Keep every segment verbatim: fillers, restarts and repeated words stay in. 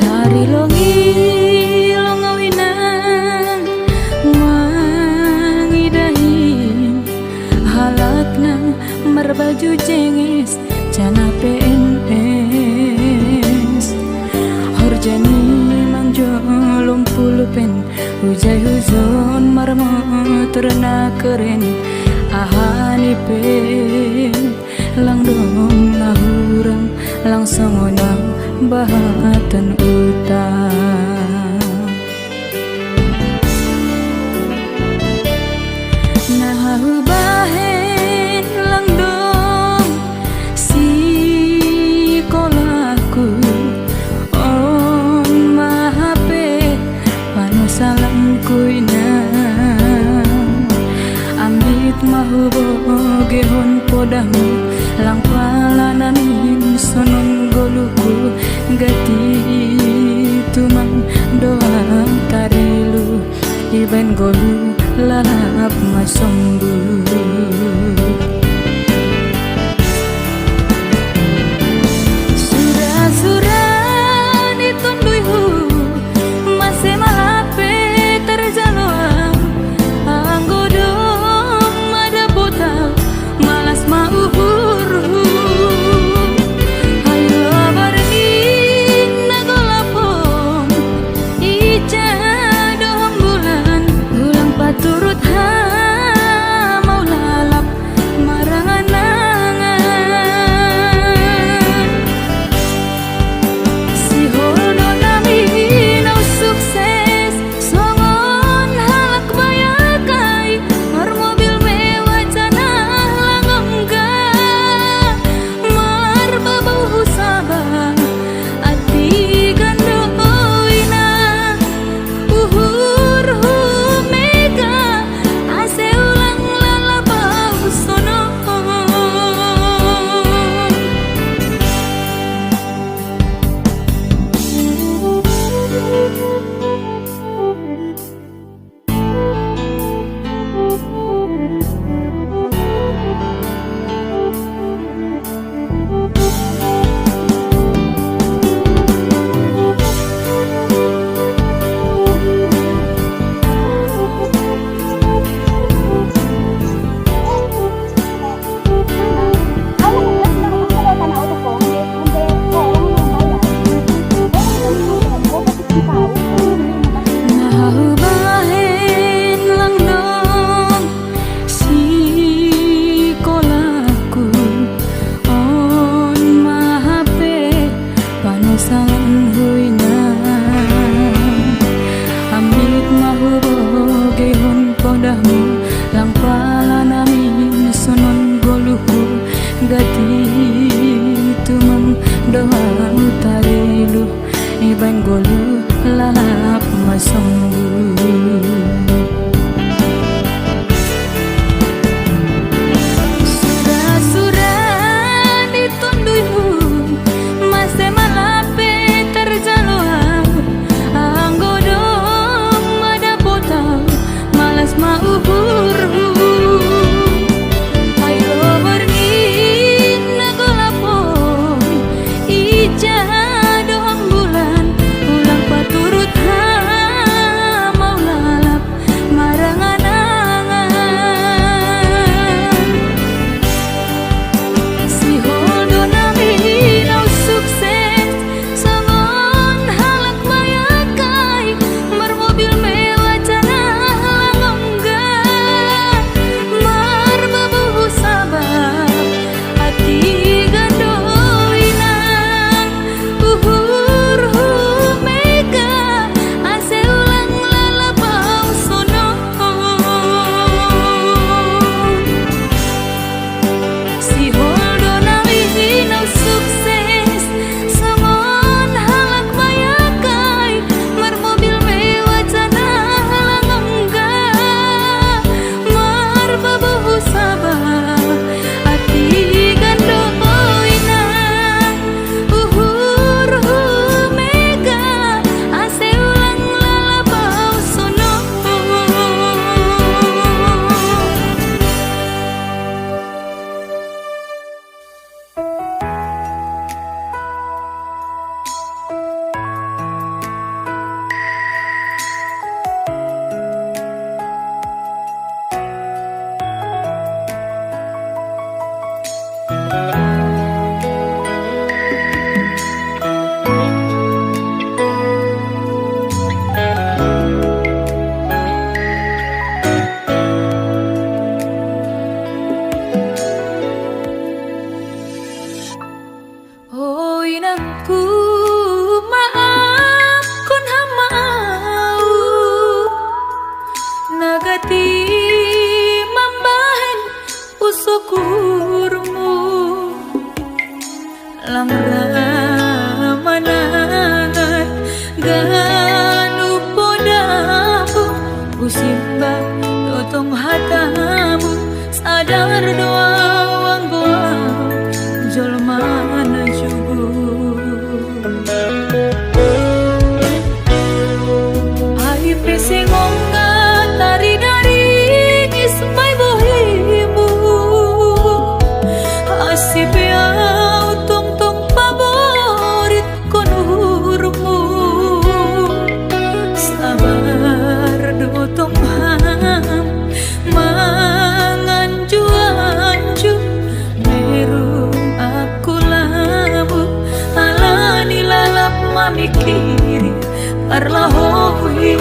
Tari longi longawina mangidahin, halakna marbaju jengis, jana P N S. Horjani manjolom pulpen, hujai hujon marmotor na keren, aha ni pe langdong nahurang, langsung onang bahatan uta. Naha hubahen langdong sikolahku, on maha pe panusalanku ina. Ambit ma hubogehon podahmu, lang pala namin sonon goluhku, gati tumang doang tarilu, ibaen goluh lalap masombu. Sura-sura ni tonduyhu, mase ma lape tarjalo au, anggo dong madapot au, malas ma uhurhu. Ai lobar ni na golap on, ija do hambulan, ulang paturut hamau lalap marangan-angan. Sihol do nami na sukses songon halak bayak ai, marmobil mewah jana lang ongga, marbabou hu Saba, anti gandoi na. Uhurhu mega, ase ulang lalap au sonon. Na hubahen langdong sikolahku, on maha pe panusalanhu ina. Ambit ma hubogehon podahmu, lang pala namin sonon goluhku, gati tumang doang tarilu, ibaen goluh lalap masombu. Sura-sura ni tonduyhu, mase ma lape tarjalo au, anggo dong madapot au, malas ma uhurhu. Ai lobar ni na golap on, ija do hambulan, ulang paturut hamau lalap Inangku, maaf kon hamau, nagati mambahen usukurmu. Langra manangan ganu podamu, kusimbak dotong hatamu, sadar doa wanggoa jolma najubu. Ai pe sengongga tari dari ismai bohimu, asi pe au tongtong paborit konurmu. Sabar dotong ham manganju-anju, meru aku labu, alani lalap mamikiri parlahohi.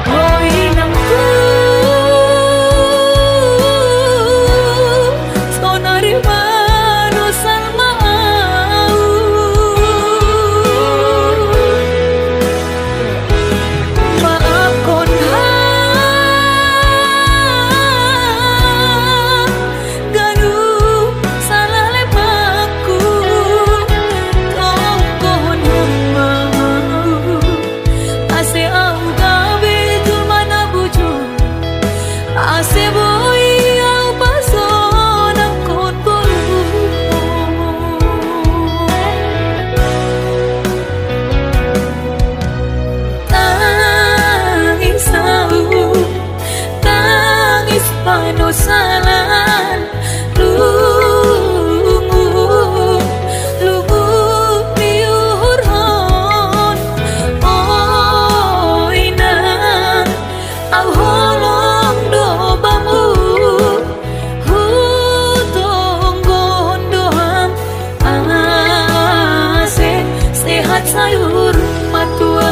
Oi inangku, sonari manosan ma au. Maaf kon ha ganu salah lepakku, tongkohon hamau, ase au gabe jolma na bujur, ase boi au pasonang kon goluhmu. Tangis au, tangis panosalan, lungu, lungu ni uhurhon. O inang, au holong do bamu, hutonggohon do ham, ase sehat sayur matua.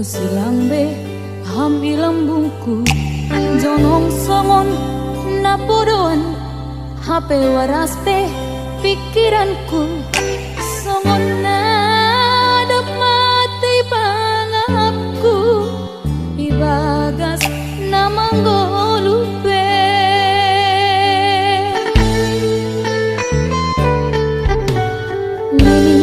Silang be ham ilambungku, jonong songon na podoan, hape waras pe pikiranku, songon na dob matei pangapku, ibagas na manggolup pe. Nini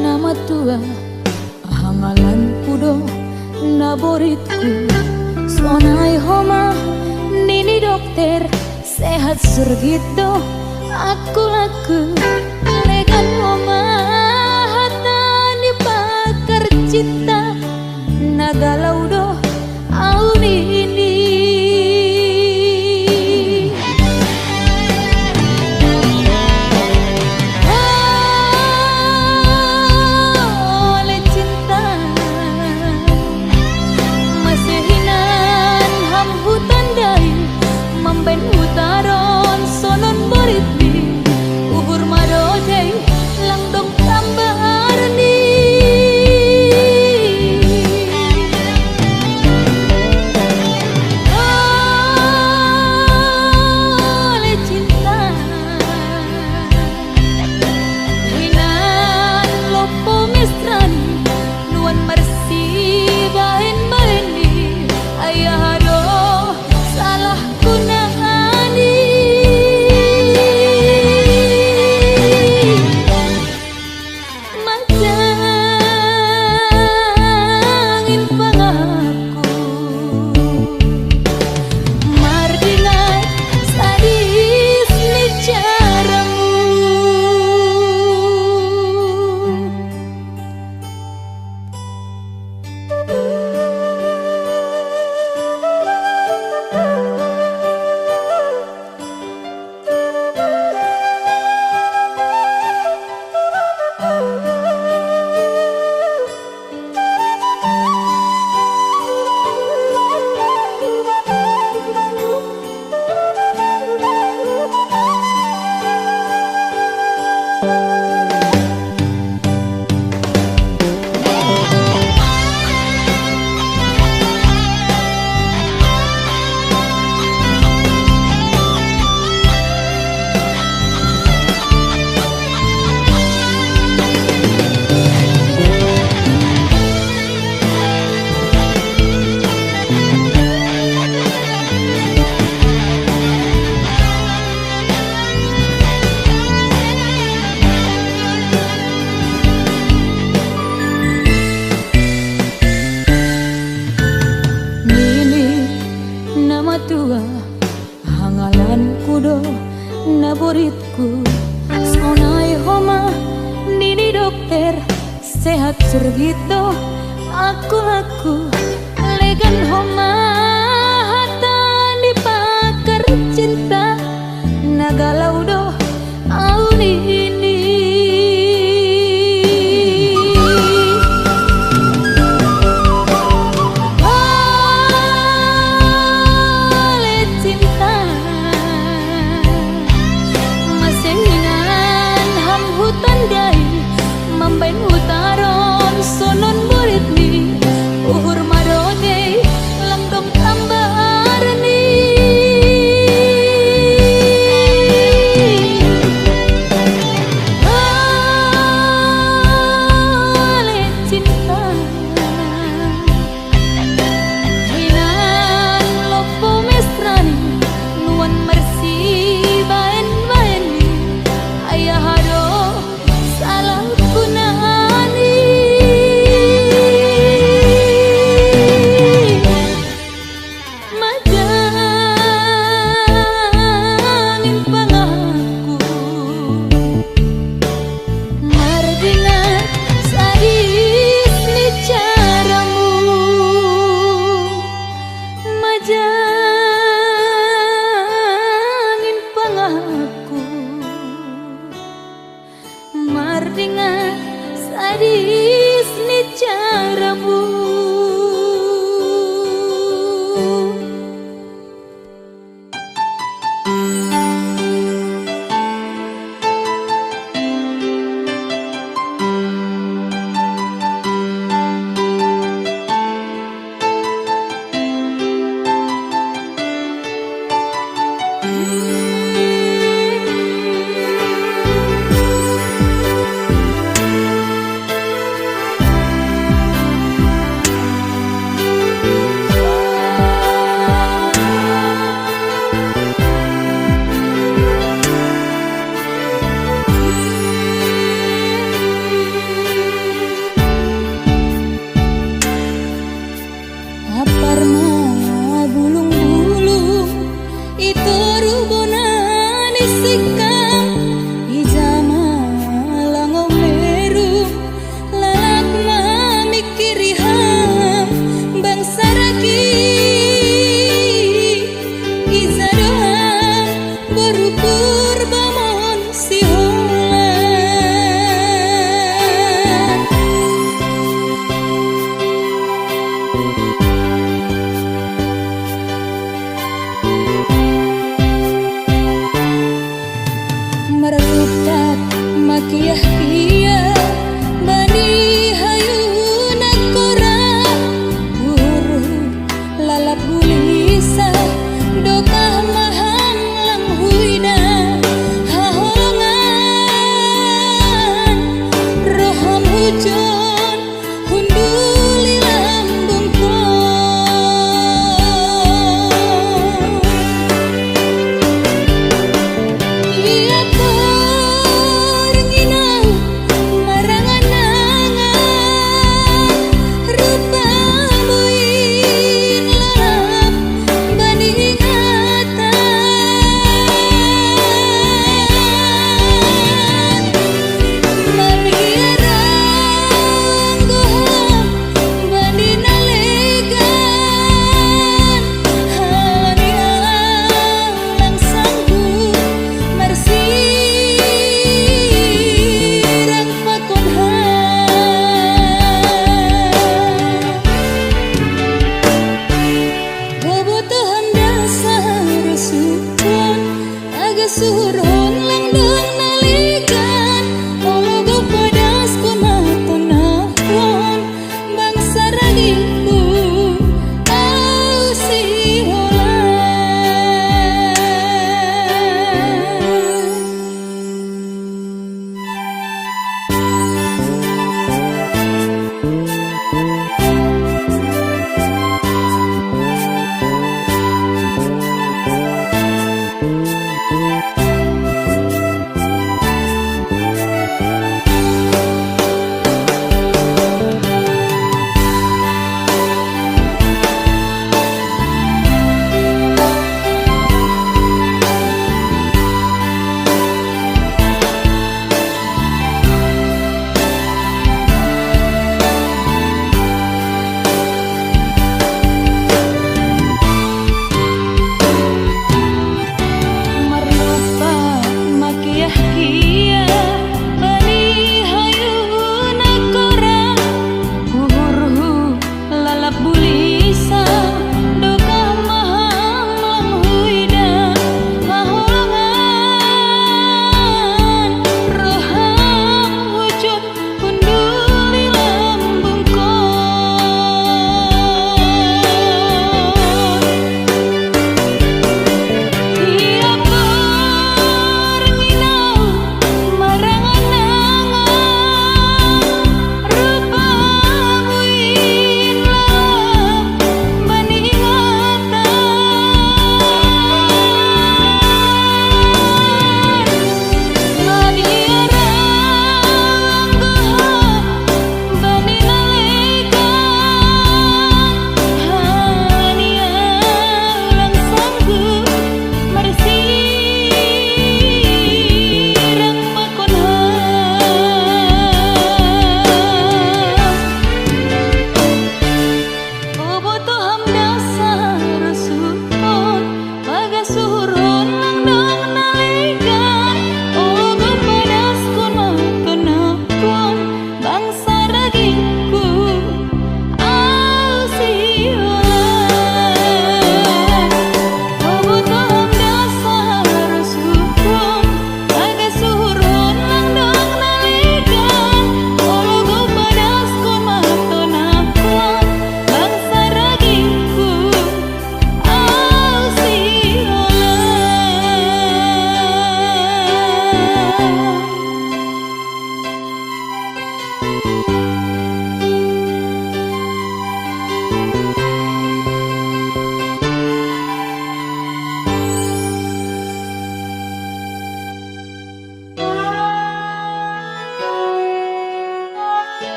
na matua, hangalanku do na boritku, sonai homa nini dokter, sehat surgit do angku laku, legan homa hata ni pakar cinta, na galau do au nini. Ole cinta, mase hinan ham hutandai, mambahen hutaron sonon boritmi, uhur ma dohot lang dong tambaharni. Ole cinta, hinan lompo mesrani, nuan marsibahen-bahenni, ai aha do salahku nangani. Manjangin pangapku, mardingat sadis ni jaramu. Nini na matua, hangalanku do na boritku, sonai homa nini dokter, sehat surgit do angku laku, legan homa hata ni pakar cinta, na galau do au nini. Ole cinta, mase hinan ham hutandai, mambahen hutaron sonon boritmi, uhur Marbutak makiah-kiah bani hayu nagara, buruh lalap gulisah, dokah maham lam huida, haholongan roham hujon, hunduli lambungko.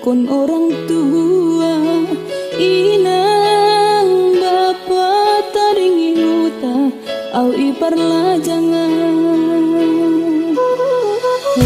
Kon orang tua, inang bapa taringi uta, au ipar lajangan.